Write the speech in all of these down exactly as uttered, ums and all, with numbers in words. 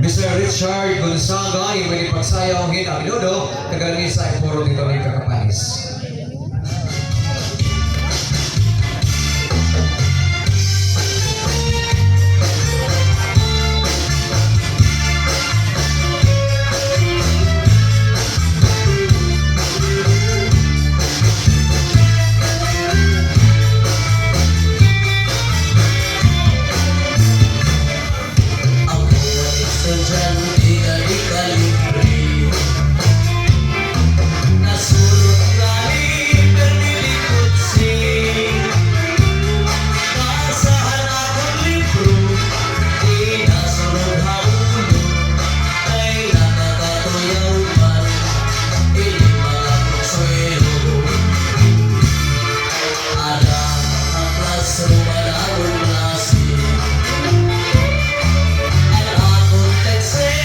Mister Richard Gonzaga, imo ini pagsayaw hin Aminudo, taga Lanisa, Ipurut, Tito Rica, Capanes. Ako an estudyante nga ikalibre. Nasulod ngani pirmi diri kutsi. Basahan akon libro, di nasulod ha ulo, kay nakakatuyaw man ini mga konsuwelo. Ada ha classroom an amon klase. An akon teacher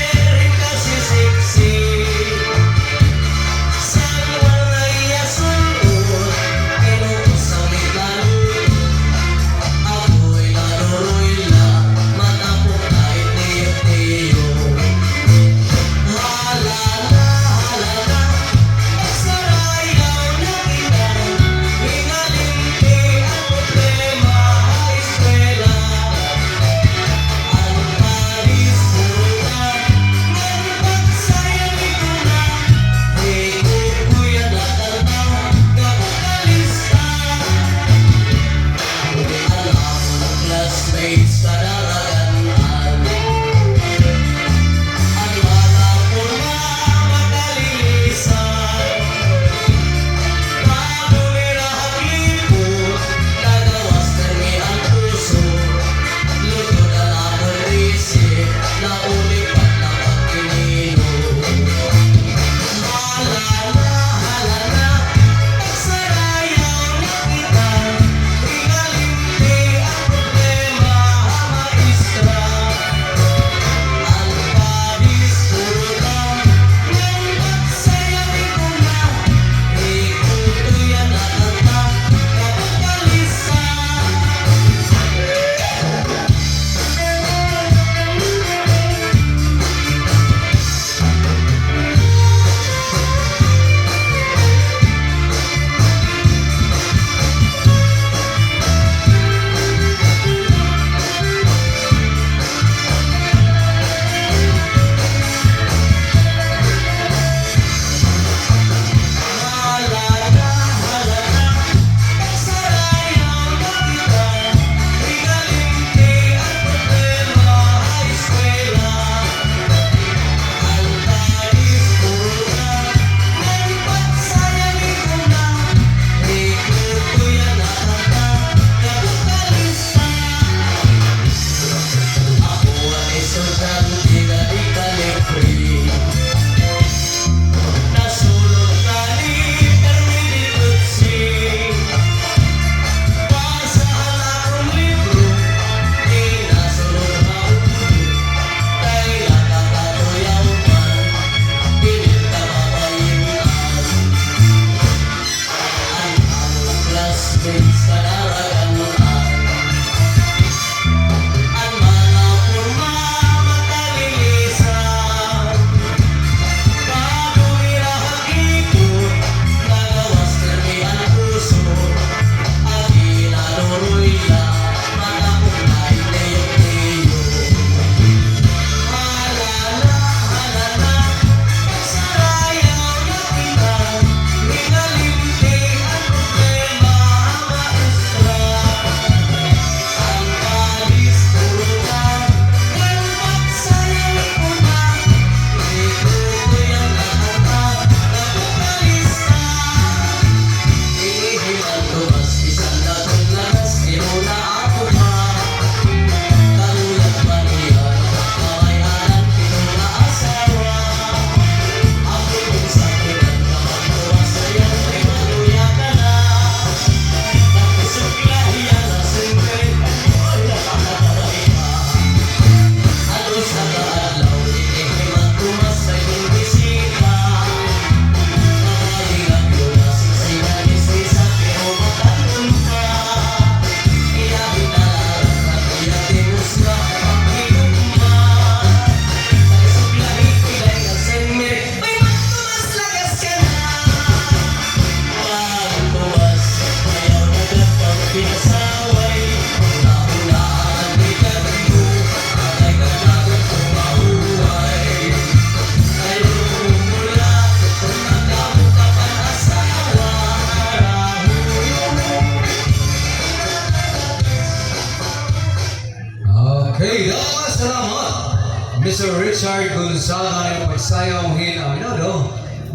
Mister Richard Gonzaga, an pagsayaw hin, ano, no?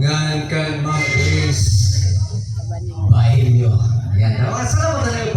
Ngan kan Ma'am Grace Bailio. Yan. Salamat na